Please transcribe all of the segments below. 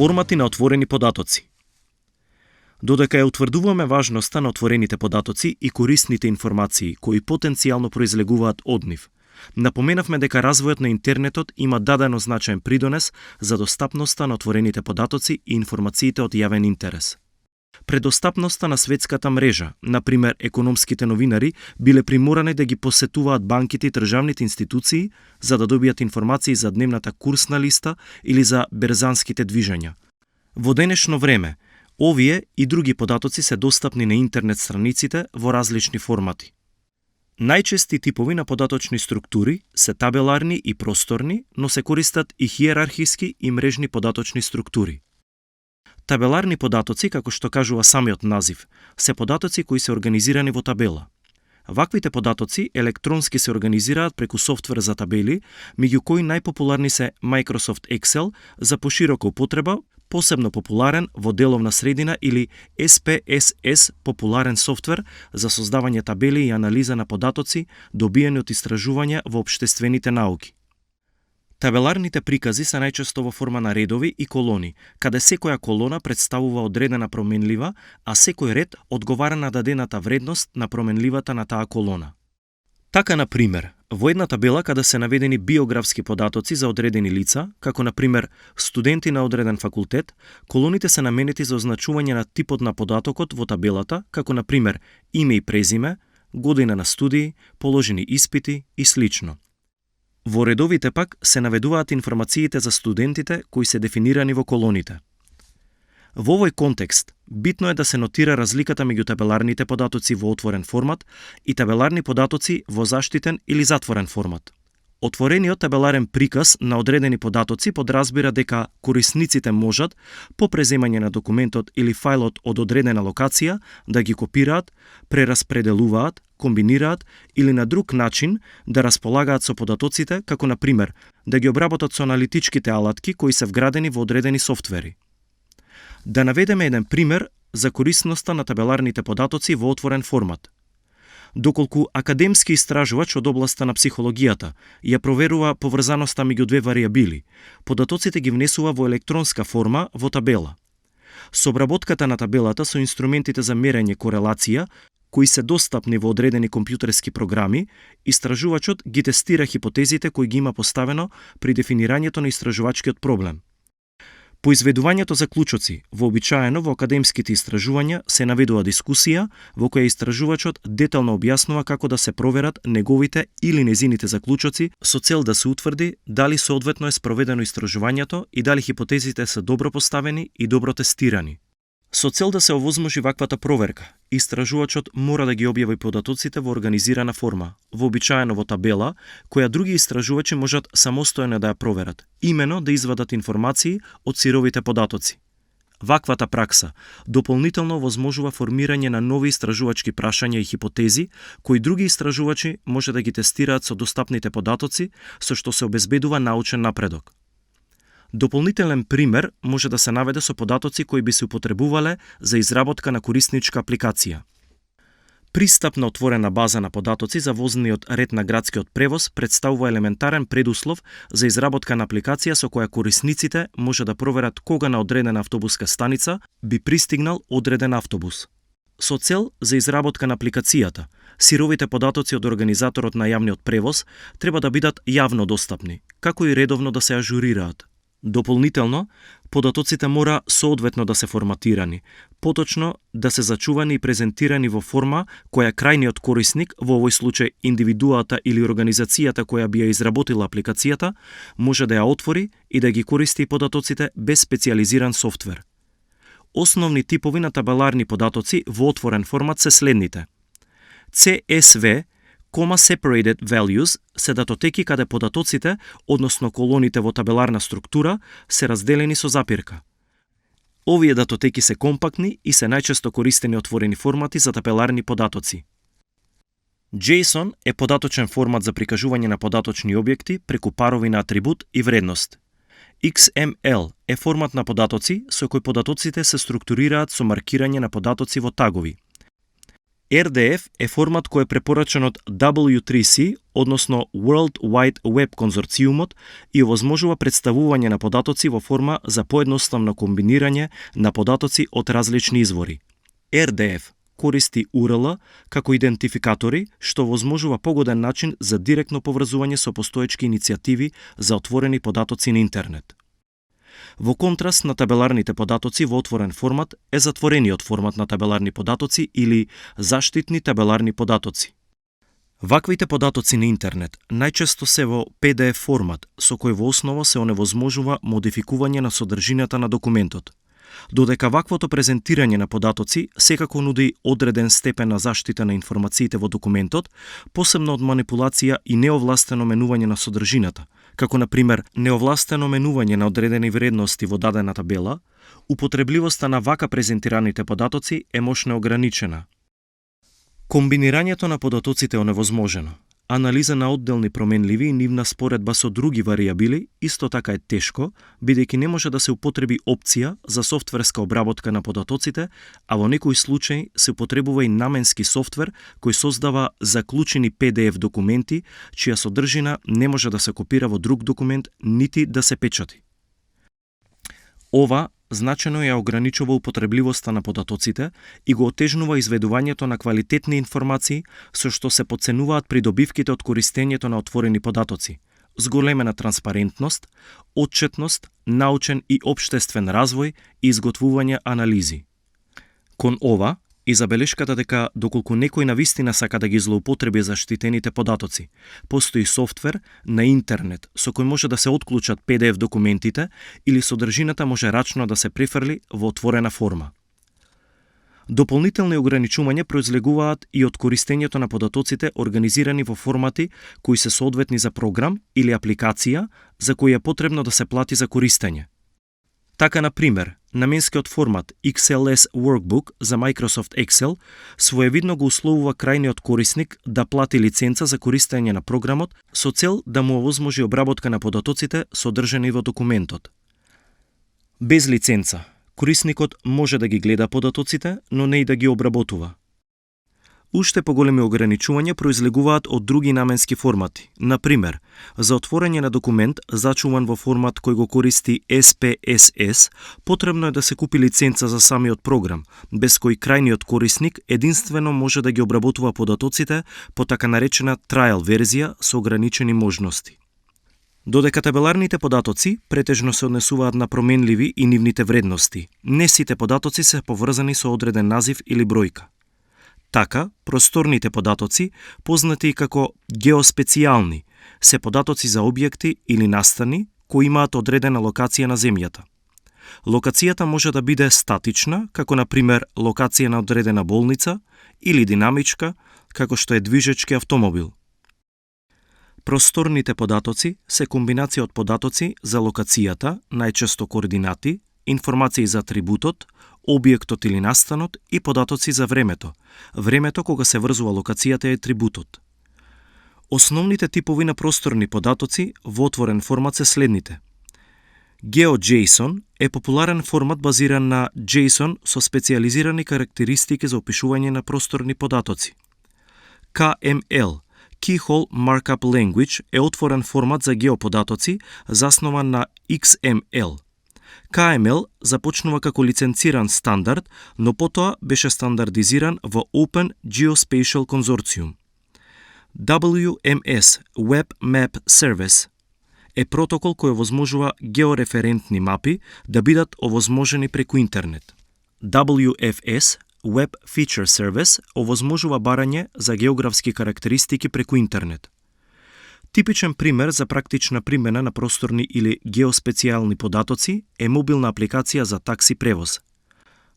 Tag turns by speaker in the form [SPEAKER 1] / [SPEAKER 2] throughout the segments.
[SPEAKER 1] Формати на отворени податоци. Додека ја утврдуваме важноста на отворените податоци и корисните информации кои потенцијално произлегуваат од нив, напоменавме дека развојот на интернетот има дадено значаен придонес за достапноста на отворените податоци и информациите од јавен интерес. Предостапноста на светската мрежа, например економските новинари, биле приморани да ги посетуваат банките и државните институции за да добијат информации за дневната курсна листа или за берзанските движења. Во денешно време, овие и други податоци се достапни на интернет страниците во различни формати. Најчести типови на податочни структури се табеларни и просторни, но се користат и хиерархиски и мрежни податочни структури. Табеларни податоци, како што кажува самиот назив, се податоци кои се организирани во табела. Ваквите податоци електронски се организираат преку софтвер за табели, меѓу кои најпопуларни се Microsoft Excel за поширока употреба, посебно популарен во деловна средина, или SPSS, популарен софтвер за создавање табели и анализа на податоци добиени од истражувања во општествените науки. Табеларните прикази се најчесто во форма на редови и колони, каде секоја колона представува одредена променлива, а секој ред одговара на дадената вредност на променливата на таа колона. Така, на пример, во една табела каде се наведени биографски податоци за одредени лица, како на пример студенти на одреден факултет, колоните се наменети за означување на типот на податокот во табелата, како на пример име и презиме, година на студии, положени испити и слично. Во редовите пак се наведуваат информациите за студентите кои се дефинирани во колоните. Во овој контекст, битно е да се нотира разликата меѓу табеларните податоци во отворен формат и табеларни податоци во заштитен или затворен формат. Отворениот табеларен приказ на одредени податоци подразбира дека корисниците можат, по преземање на документот или фајлот од одредена локација, да ги копираат, прераспределуваат, комбинираат или на друг начин да располагаат со податоците, како на пример да ги обработат со аналитичките алатки кои се вградени во одредени софтвери. Да наведеме еден пример за корисноста на табеларните податоци во отворен формат. Доколку академски истражувач од областа на психологијата ја проверува поврзаноста меѓу две варијабили, податоците ги внесува во електронска форма во табела. Со обработката на табелата со инструментите за мерење корелација, кои се достапни во одредени компјутерски програми, истражувачот ги тестира хипотезите кои ги има поставено при дефинирањето на истражувачкиот проблем. По изведувањето заклучоци, вообичаено во академските истражувања се наведува дискусија во која истражувачот детално објаснува како да се проверат неговите или незините заклучоци со цел да се утврди дали соодветно е спроведено истражувањето и дали хипотезите се добро поставени и добро тестирани. Со цел да се овозможи ваквата проверка, истражувачот мора да ги објави податоците во организирана форма, вообичаено во табела, која други истражувачи можат самостојно да ја проверат, имено да извадат информации од сировите податоци. Ваквата пракса дополнително овозможува формирање на нови истражувачки прашања и хипотези, кои други истражувачи може да ги тестираат со достапните податоци, со што се обезбедува научен напредок. Дополнителен пример може да се наведе со податоци кои би се употребувале за изработка на корисничка апликација. Пристап на отворена база на податоци за возниот ред на градскиот превоз представува елементарен предуслов за изработка на апликација со која корисниците може да проверат кога на одредена автобуска станица би пристигнал одреден автобус. Со цел за изработка на апликацијата, сировите податоци од организаторот на јавниот превоз треба да бидат јавно достапни, како и редовно да се ажурираат. Дополнително, податоците мора соодветно да се форматирани, поточно да се зачувани и презентирани во форма која крајниот корисник, во овој случај индивидуата или организацијата која би ја изработила апликацијата, може да ја отвори и да ги користи податоците без специјализиран софтвер. Основни типови на табеларни податоци во отворен формат се следните. CSV, Comma Separated Values се датотеки каде податоците, односно колоните во табеларна структура, се разделени со запирка. Овие датотеки се компактни и се најчесто користени отворени формати за табеларни податоци. JSON е податочен формат за прикажување на податочни објекти преку парови на атрибут и вредност. XML е формат на податоци со кој податоците се структурираат со маркирање на податоци во тагови. RDF е формат кој е препорачан од W3C, односно World Wide Web конзорциумот, и овозможува представување на податоци во форма за поедноставно комбинирање на податоци од различни извори. RDF користи URL како идентификатори, што возможува погоден начин за директно поврзување со постоечки иницијативи за отворени податоци на интернет. Во контраст на табеларните податоци во отворен формат е затворениот формат на табеларни податоци или заштитни табеларни податоци. Ваквите податоци на интернет најчесто се во PDF формат, со кој во основа се оневозможува модификување на содржината на документот. Додека ваквото презентирање на податоци секако нуди одреден степен на заштита на информациите во документот, посебно од манипулација и неовластено менување на содржината, како на пример неовластено менување на одредени вредности во дадена табела, употребливоста на вака презентираните податоци е мощно ограничена. Комбинирањето на податоците е оневозможено. Анализа на одделни променливи и нивна споредба со други варијабили исто така е тешко, бидејќи не може да се употреби опција за софтверска обработка на податоците, а во некои случаи се употребува и наменски софтвер кој создава заклучени PDF документи, чија содржина не може да се копира во друг документ, нити да се печати. Ова значено ја ограничува употребливоста на податоците и го отежнува изведувањето на квалитетни информации со што се потценуваат придобивките од користењето на отворени податоци, зголемена транспарентност, отчетност, научен и општествен развој и изготвување анализи. Кон ова, и забелешката дека доколку некој навистина сака да ги злоупотреби заштитените податоци, постои софтвер на интернет со кој може да се отклучат PDF документите или содржината може рачно да се префрли во отворена форма. Дополнителни ограничувања произлегуваат и од користењето на податоците организирани во формати кои се соодветни за програм или апликација за кој е потребно да се плати за користење. Така, на пример, наменскиот формат XLS Workbook за Microsoft Excel своевидно го условува крајниот корисник да плати лиценца за користење на програмот со цел да му овозможи обработка на податоците содржани во документот. Без лиценца, корисникот може да ги гледа податоците, но не и да ги обработува. Уште поголеми ограничувања произлегуваат од други наменски формати. Например, за отворање на документ зачуван во формат кој го користи SPSS, потребно е да се купи лиценца за самиот програм, без кој крајниот корисник единствено може да ги обработува податоците по така наречена trial верзија со ограничени можности. Додека табеларните податоци претежно се однесуваат на променливи и нивните вредности, не сите податоци се поврзани со одреден назив или бројка. Така, просторните податоци, познати и како геоспецијални, се податоци за објекти или настани кои имаат одредена локација на земјата. Локацијата може да биде статична, како на пример локација на одредена болница, или динамичка, како што е движечки автомобил. Просторните податоци се комбинација од податоци за локацијата, најчесто координати, информации за атрибутот, објектот или настанот и податоци за времето кога се врзува локацијата и атрибутот. Основните типови на просторни податоци во отворен формат се следните. GeoJSON е популарен формат базиран на JSON со специјализирани карактеристики за опишување на просторни податоци. KML Keyhole Markup Language е отворен формат за геоподатоци заснован на XML. KML започнува како лиценциран стандард, но потоа беше стандардизиран во Open Geospatial Consortium. WMS Web Map Service е протокол кој овозможува геореферентни мапи да бидат овозможени преку интернет. WFS Web Feature Service овозможува барање за географски карактеристики преку интернет. Типичен пример за практична примена на просторни или геоспецијални податоци е мобилна апликација за такси превоз.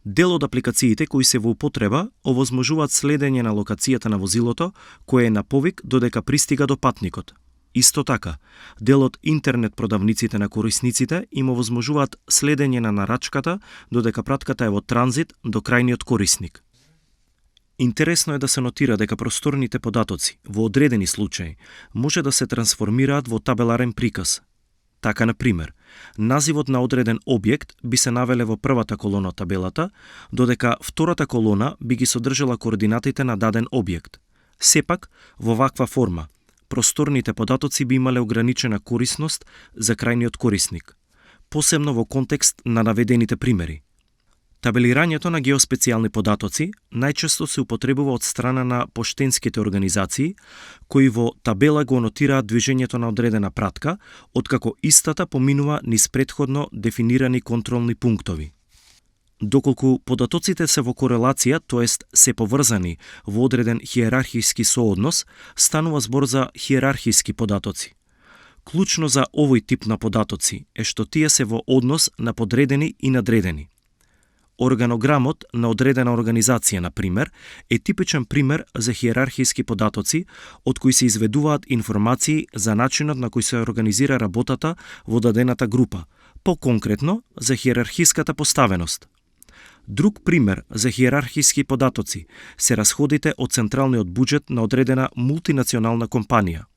[SPEAKER 1] Дел од апликациите кои се во употреба овозможуваат следење на локацијата на возилото кое е на повик додека пристига до патникот. Исто така, дел од интернет продавниците на корисниците им овозможуваат следење на нарачката додека пратката е во транзит до крајниот корисник. Интересно е да се нотира дека просторните податоци во одредени случаи може да се трансформираат во табеларен приказ. Така, на пример, називот на одреден објект би се навеле во првата колона од табелата, додека втората колона би ги содржала координатите на даден објект. Сепак, во ваква форма, просторните податоци би имале ограничена корисност за крајниот корисник, посебно во контекст на наведените примери. Табелирањето на геоспецијални податоци најчесто се употребува од страна на поштенските организации, кои во табела го нотираат движењето на одредена пратка, откако истата поминува низ претходно дефинирани контролни пунктови. Доколку податоците се во корелација, тоест се поврзани во одреден хиерархиски сооднос, станува збор за хиерархиски податоци. Клучно за овој тип на податоци е што тие се во однос на подредени и надредени. Органограмот на одредена организација, на пример, е типичен пример за хиерархиски податоци, од кои се изведуваат информации за начинот на кој се организира работата во дадената група, по-конкретно за хиерархиската поставеност. Друг пример за хиерархиски податоци се расходите од централниот буџет на одредена мултинационална компанија.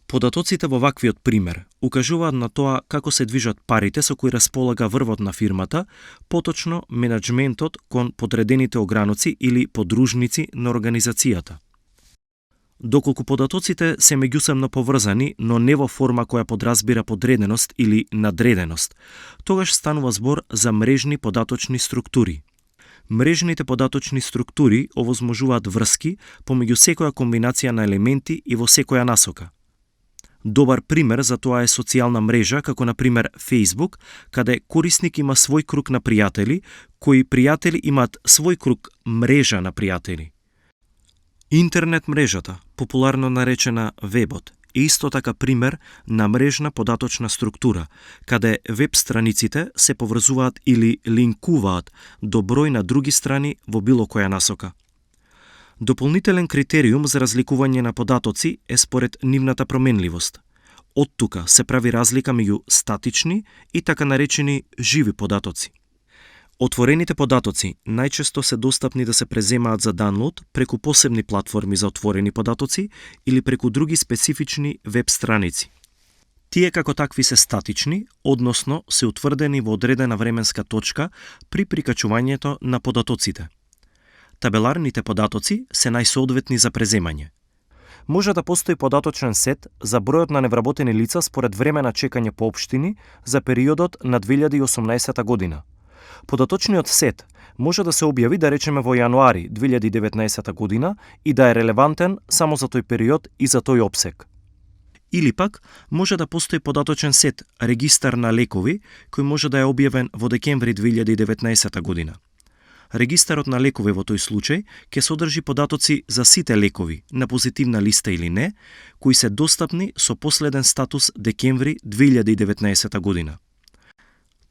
[SPEAKER 1] Податоците во ваквиот пример укажуваат на тоа како се движат парите со кои располага врвот на фирмата, поточно менаџментот кон подредените ограноци или подружници на организацијата. Доколку податоците се меѓусебно поврзани, но не во форма која подразбира подреденост или надреденост, тогаш станува збор за мрежни податочни структури. Мрежните податочни структури овозможуваат врски помеѓу секоја комбинација на елементи и во секоја насока. Добар пример за тоа е социјална мрежа, како на пример Facebook, каде корисник има свој круг на пријатели, кои пријатели имаат свој круг мрежа на пријатели. Интернет мрежата, популарно наречена вебот, е исто така пример на мрежна податочна структура, каде веб страниците се поврзуваат или линкуваат до број на други страни во било која насока. Дополнителен критериум за разликување на податоци е според нивната променливост. Од тука се прави разлика меѓу статични и така наречени живи податоци. Отворените податоци најчесто се достапни да се преземаат за данлоуд преку посебни платформи за отворени податоци или преку други специфични веб страници. Тие како такви се статични, односно се утврдени во одредена временска точка при прикачувањето на податоците. Табеларните податоци се најсоодветни за преземање. Може да постои податочен сет за бројот на невработени лица според време на чекање по општини за периодот на 2018 година. Податочниот сет може да се објави, да речеме, во јануари 2019 година и да е релевантен само за тој период и за тој опсек. Или пак може да постои податочен сет регистар на лекови кој може да е објавен во декември 2019 година. Регистарот на лекови во тој случај ќе содржи податоци за сите лекови, на позитивна листа или не, кои се достапни со последен статус декември 2019 година.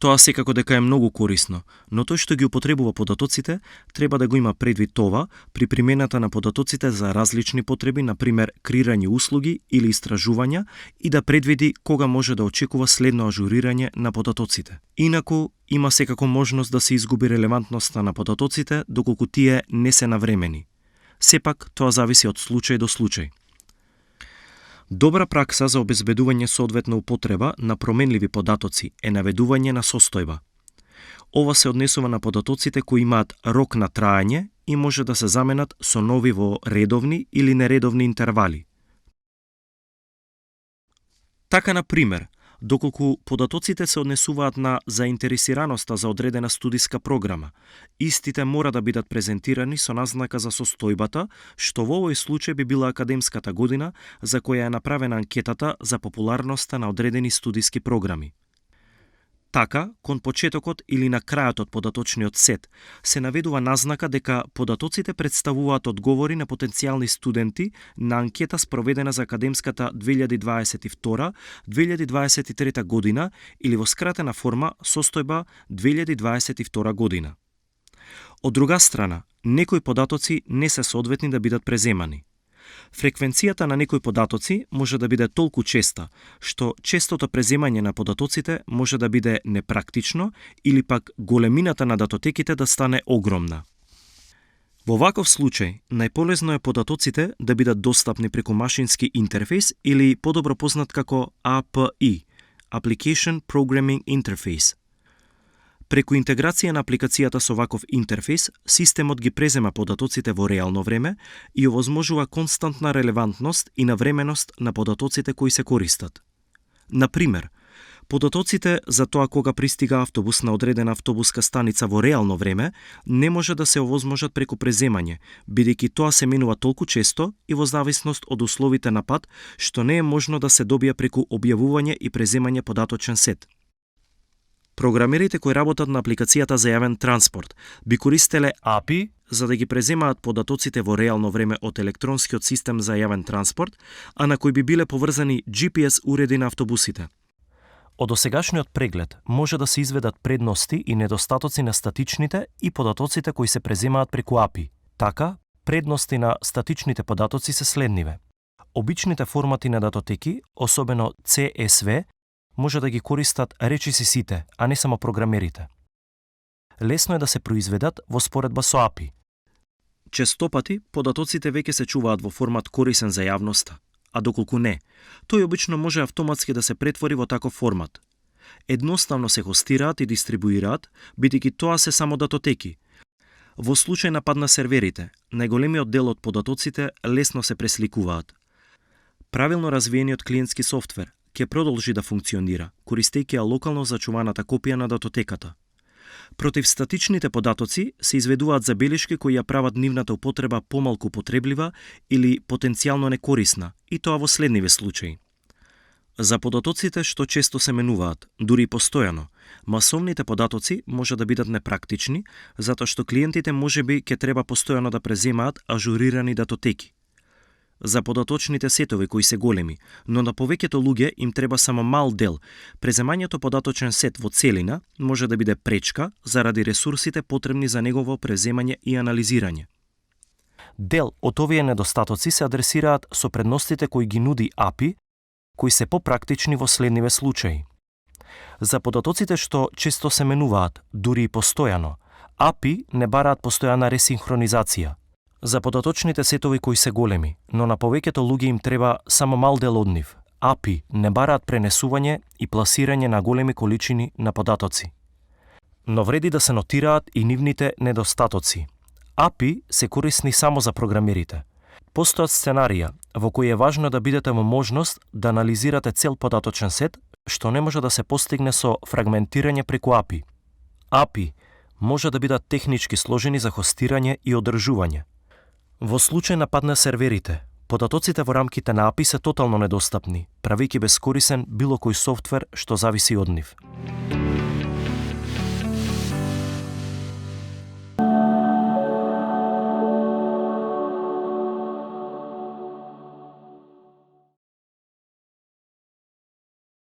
[SPEAKER 1] Тоа секако дека е многу корисно, но тој што ги употребува податоците треба да го има предвид това при примената на податоците за различни потреби, на пример креирање услуги или истражувања, и да предвиди кога може да очекува следно ажурирање на податоците. Инаку има секако можност да се изгуби релевантноста на податоците доколку тие не се навремени. Сепак тоа зависи од случај до случај. Добра пракса за обезбедување соодветна употреба на променливи податоци е наведување на состојба. Ова се однесува на податоците кои имаат рок на траење и може да се заменат со нови во редовни или нередовни интервали. Така, на пример, доколку податоците се однесуваат на заинтересираноста за одредена студиска програма, истите мора да бидат презентирани со назнака за состојбата, што во овој случај би била академската година за која е направена анкетата за популарноста на одредени студиски програми. Така, кон почетокот или на крајот од податочниот сет, се наведува назнака дека податоците представуваат одговори на потенцијални студенти на анкета спроведена за академската 2022-2023 година или во скратена форма состојба 2022 година. Од друга страна, некои податоци не се соодветни да бидат преземани. Фреквенцијата на некои податоци може да биде толку честа, што честото преземање на податоците може да биде непрактично или пак големината на датотеките да стане огромна. Во ваков случај, најполезно е податоците да бидат достапни преку машински интерфејс или подобро познат како API, Application Programming Interface. Преку интеграција на апликацијата со ваков интерфејс, системот ги презема податоците во реално време и овозможува константна релевантност и навременост на податоците кои се користат. Например, податоците за тоа кога пристига автобус на одредена автобуска станица во реално време не може да се овозможат преку преземање, бидејќи тоа се менува толку често и во зависност од условите на пат, што не е можно да се добија преку објавување и преземање податочен сет. Програмерите кои работат на апликацијата за јавен транспорт би користеле API за да ги преземаат податоците во реално време од електронскиот систем за јавен транспорт, а на кои би биле поврзани GPS уреди на автобусите. Од досегашниот преглед може да се изведат предности и недостатоци на статичните и податоците кои се преземаат преку API. Така, предности на статичните податоци се следниве. Обичните формати на датотеки, особено CSV, може да ги користат речиси сите, а не само програмерите. Лесно е да се произведат во споредба со API. Честопати, податоците веќе се чуваат во формат корисен за јавноста, а доколку не, тој обично може автоматски да се претвори во таков формат. Едноставно се хостираат и дистрибуираат, бидејќи тоа се само датотеки. Во случај на пад на серверите, најголемиот дел од податоците лесно се пресликуваат. Правилно развиениот клиентски софтвер ќе продолжи да функционира, користејќи ја локално зачуваната копија на датотеката. Против статичните податоци се изведуваат забелешки кои ја прават нивната употреба помалку употреблива или потенцијално некорисна, и тоа во следниве случаи. За податоците што често се менуваат, дури и постојано, масовните податоци може да бидат непрактични, затоа што клиентите можеби ќе треба постојано да преземаат ажурирани датотеки. За податочните сетови кои се големи, но на повеќето луѓе им треба само мал дел, преземањето податочен сет во целина може да биде пречка заради ресурсите потребни за негово преземање и анализирање. Дел од овие недостатоци се адресираат со предностите кои ги нуди API, кои се попрактични во следниве случаи. За податоците што често се менуваат, дури и постојано, API не бараат постојана ресинхронизација. За податочните сетови кои се големи, но на повеќето луѓе им треба само мал дел од нив, API не бараат пренесување и пласирање на големи количини на податоци. Но вреди да се нотираат и нивните недостатоци. API се корисни само за програмерите. Постојат сценарија во кои е важно да бидете во можност да анализирате цел податочен сет, што не може да се постигне со фрагментирање преку API. API може да бидат технички сложени за хостирање и одржување. Во случај на пад на серверите, податоците во рамките на API се тотално недостапни, правејќи бескорисен било кој софтвер што зависи од нив.